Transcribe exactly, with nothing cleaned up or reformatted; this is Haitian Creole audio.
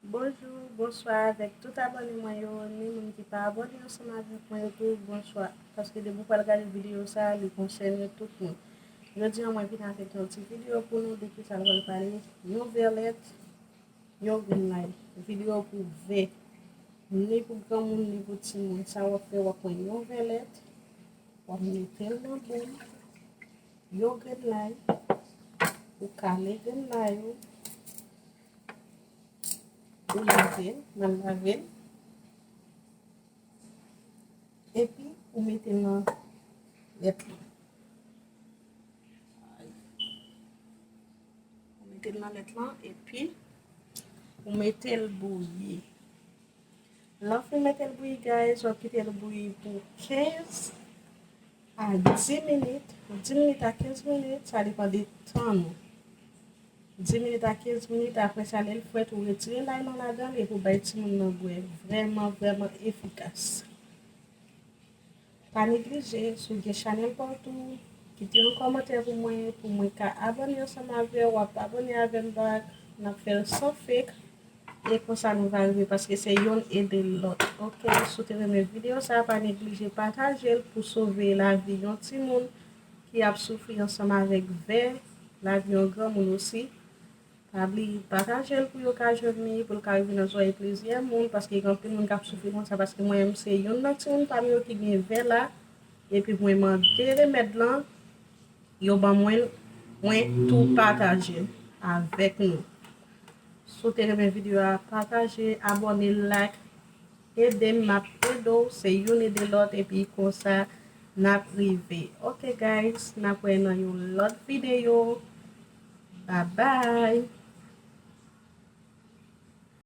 Bonjou, bonswa avèk tout abòne mwen yo, ni moun ki pa abòne ansanm avèk mwen yo tou, bonswa. Paske depi w pral gade videyo sa, li konsène tout moun. Jodi a mwen vin avèk yon ti videyo pou nou de kisa l pral pale, yon vè lèt, yon grenn lay. Videyo pou vè, ni pou granmoun, ni pou timoun. Sa w ap fè, w ap pran yon vè lèt, w ap mete l nan boul, yon grenn lay, ou kale grenn lay ou, ou lave l, nan lave l, epi ou mete l nan lèt lan. Ou mete l nan lèt lan, epi ou mete l bouyi. Lè w fin mete l bouyi, guys, w ap kite l bouyi pou kenz a dis minit. Dis minit a kenz minit, sa depann de tan nou. Dis minit a kenz minit, apre sa, lè l frèt, ou retire lay lan ladan l epi ou bay timoun nan bwè. Vrèman, vrèman efikas. Pa neglije, si w gen chanèl pa w tou, kite yon kòmantè pou mwen, pou mwen ka abòne ansanm avè w. W ap abòne avè m back, n ap fè l san fake. E konsa nou va rive, paske se youn ede lòt. Oke, si w te renmen videyo sa, pa neglije pataje l pou sove lavi yon timoun ki ap soufri ansanm avèk vè, lavi yon granmoun osi. Pa bliye pataje l pou yo ka jwenn li, pou l ka rive nan zòrèy plizyè moun, paske gen anpil moun k ap soufri konsa, paske mwen menm se youn nan timoun pami yo ki gen vè la, epi mwen mande remèd lan, yo ban mwen l, mwen tou pataje l avèk nou. Si w te renmen videyo a, pataje, abòne, like, ede m, m ap ede w, se youn ede lòt, epi konsa n ap rive. Oke, guys, n ap wè nan yon lòt videyo. Bye bye!